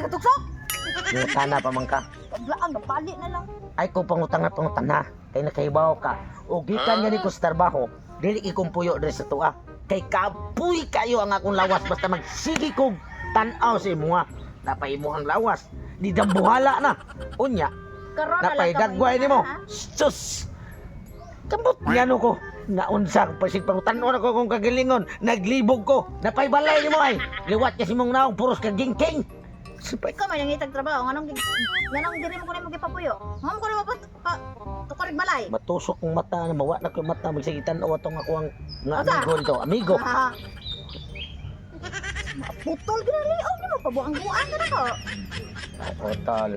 sa katukso. Ngutana pa man ka. Paglaang napali na lang. Ay ko pangutang na pangutana kay nakahibaw ka. O gikan gani ko sa trabaho, dili ikong puyo diri sa tuwa. Kay kapoy kayo ang akong lawas basta magsige kog tan-aw sa imuha. Napay imuhang lawas. Di dambuhala na. Unya, Karon na lang napay ka dagway mahina, nimo. ha? Sus! Kambot ngano ko. Naunsa pasig pangutan-on ako kung kagalingon. Naglibog ko. Napay balay nimo ay. Liwat kasi mong naong puros ka gingking. Supay. Ikaw may nangitag trabaho nganong nganong diri mo kuno mo gipapuyo. Ngam kuno mo pa, pa tukorig balay. Matusok kong mata na mawa na ko mata magsige tan-aw atong ako ang nga Unsa? amigo nito. Amigo. Ah. Putol ginaliog nimo pabuang-buang ka nako. Putol.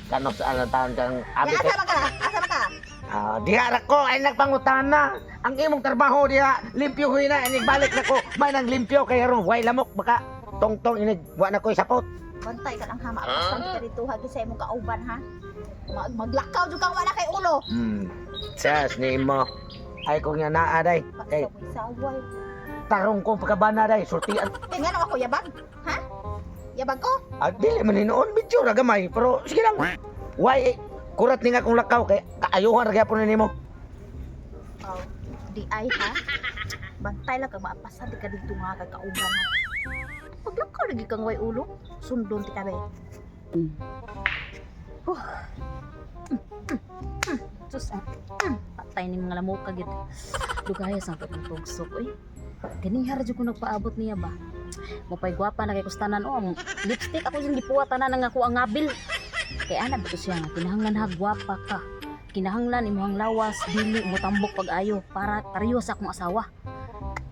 Kano sa anong taon kang abi Ya, kay asa ba ka? Asa ba ka? Ah, diha ra ko ay nagpangutana. Ang imong trabaho diha, limpyo ko na inig balik na ko. May nang limpyo kay aron way lamok baka tongtong inig wa na ko'y sapot. Bantay ka lang ha, maapasan ka dito ha sa imong kauban ha. Maglakaw jud kang wala kay ulo. Sas nimo. Ay kung nga naa day. Kay Saway. tarong kong pagkabana day sultian. Kay ngano ako yabag? Ha? Yabag ko? Ah, dili man hinuon medyo ra gamay pero sige lang. Way eh, kurat ni nga akong lakaw kay kaayuhan ra gyapon nimo. Oh, di ay ha. Bantay lang kang maapasan di ka dito nga kay kauban ha. Paglakaw lagi kang way ulo, sundon ti ka be. Sus, patay ni mga lamok ka gid. Dugaya sang pag tugsok oy. Ganing hara jud ko nagpaabot niya ba. Mapay gwapa na kay kustanan o ang lipstick ako yung gipuwa tanan nga ako ang ngabil. Kay ana ba to siya nga kinahanglan ha gwapa ka. Kinahanglan imong lawas dili mo tambok pag-ayo para pareho sa akong asawa.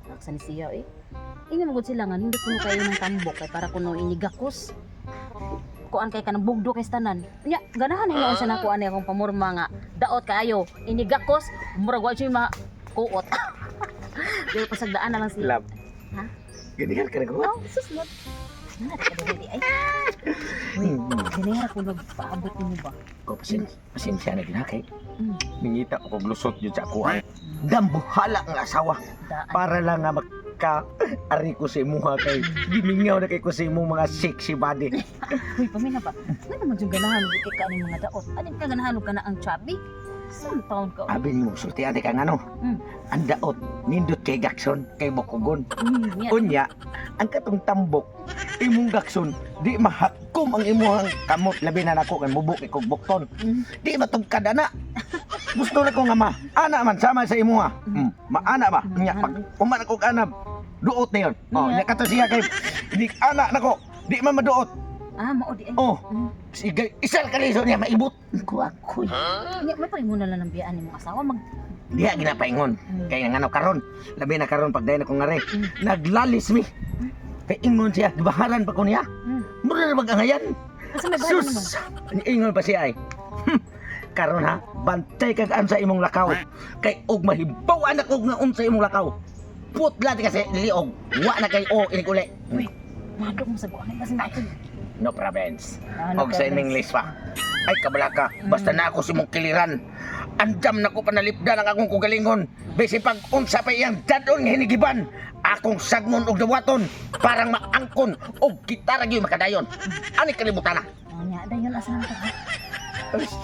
Raksa ni siya eh. Ingon mo gud sila nga nindot kuno kayo ng tambok kay para kuno inigakos kuan kay kanang bugdo kay tanan. Nya, ganahan hinuon siya nako ani akong pamorma nga daot kaayo, inigakos, murag wa siya makuot. Pero pasagdaan na lang siya. Love. Ha? Ganihan ka na ko. Oh, sus mo. Nga ka dili ay. Uy, ganera ko nagpaabot nimo ba? Ko pasensya na gina kay. Nangita ko kog lusot jud sa ako. Dambuhala ang asawa Daan. para lang nga maka ari ko sa imuha kay gimingaw na kay ko sa imong mga sexy body. Uy, pamina ba? Nga naman yung ganahan og kay kaning mga daot. Anin ka ganahan og kana ang chubby? Saan taon ka? Abi nimo sulti ate kang ano? Ang daot nindot kay Gakson kay Bokugon. Nya. Unya, ang katong tambok imong Gakson di mahakom ang imuhang kamot labi na nako kay mubo kay kog bukton. Di matugkad ana. Gusto na ko nga ma. Ana man sama sa imuha. Maana ba? Nya pag uman ako anab duot na yun. Oh, nya kato siya kay di ana nako, di man maduot. Ah, mao di ay. Oh, sige, isal kaliso niya maibot. Ko ako. Nya, may paingon na lang ng biyaan nimong asawa mag Diha ginapaingon. Kay nga ano karon, labi na karon pag dayon ako ngari. Naglalis mi. Kay ingon siya, gibaharan pa ko niya. Mura na magangayan. Asa may bahala nimo? Sus! Ingon pa siya ay. Karon ha, bantay kag sa imong lakaw. Kay og mahibaw anak og nga unsa imong lakaw. Putla ti kasi liog. Wa na kay o inig uli. Uy, madok mo sa guanay kasi natin. No province. Ah, no Og sa province. English pa. Ay kabalaka, basta na ako si mong kiliran. Andam na ko panalipdan ang akong kugalingon. Bisi pag unsa pa iyang dadon nga hinigiban, akong sagmon og dawaton parang maangkon og gitara gyud makadayon. Ani kalibutan na. Oh, nya, dayon asa lang ta.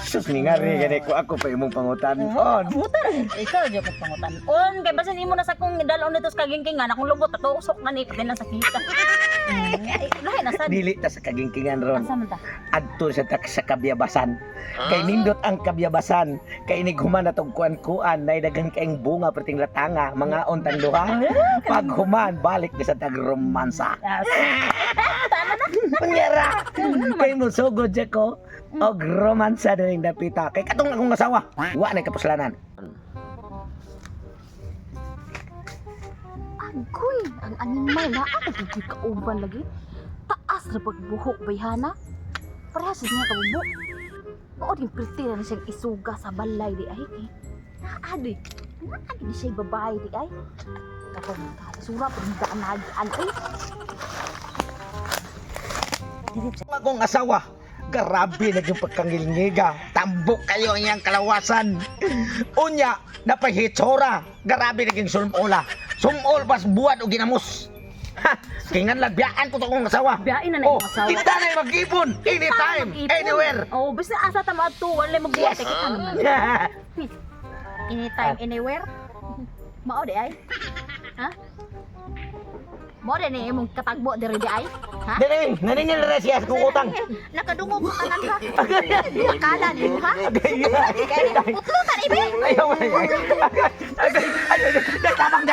Sus ni nga rin gani ko ako pa imong pangutan-on. Butan. Ikaw jud ko pangutan. On kay basin imo na sa kong dalon nito sa kagingkingan akong lubot tatusok na ni pati na sa kita. Ay, lahi na sad. Dili ta sa kagingkingan ron. Asa man ta? Adto sa tak sa kabyabasan. Kay nindot ang kabyabasan. Kay inighuman na tog kuan-kuan nay daghan kaayong bunga perting latanga mga untang duha. Pag human balik na sa tagromansa. Pangyara. Kay mo sugod siya ko og romansa na ning dapita. Kay katong akong asawa, wa na kapuslanan. Agoy, ang animal na ang kauban lagi. Taas ra pagbuhok bayhana. Parehas sa niya kabubok. Mao din priti na siyang isuga sa balay di ay. Naadi. Naadi ni siya babae di ay. Katong sura pa rin daan nagian ay. Diretso. Akong asawa, grabe na yung pagkangilngiga. Tambok kayo ang iyang kalawasan. Unya, napahitsura. Grabe naging sumola. Sumol pas buwan o ginamos. Ha, kingan lagbiyaan ko to akong asawa. Biyain na na Oh, imong asawa. kita na yung mag-ipon. Anytime, Mag-ipon. anywhere. Oh, basta asa ta maadto, wala magbuhat kay kita naman. Anytime, anywhere. Mao di ay. Ha? Mao di ni imong katagbo diri di ay. Ha? Dili, naningil na siya sa kong utang. Nakadungog ko tanan ha. Akala nimo ha? Putlutan ibi. Ayaw, ay, ay, ay, ay, ay, ay, ay, tabang.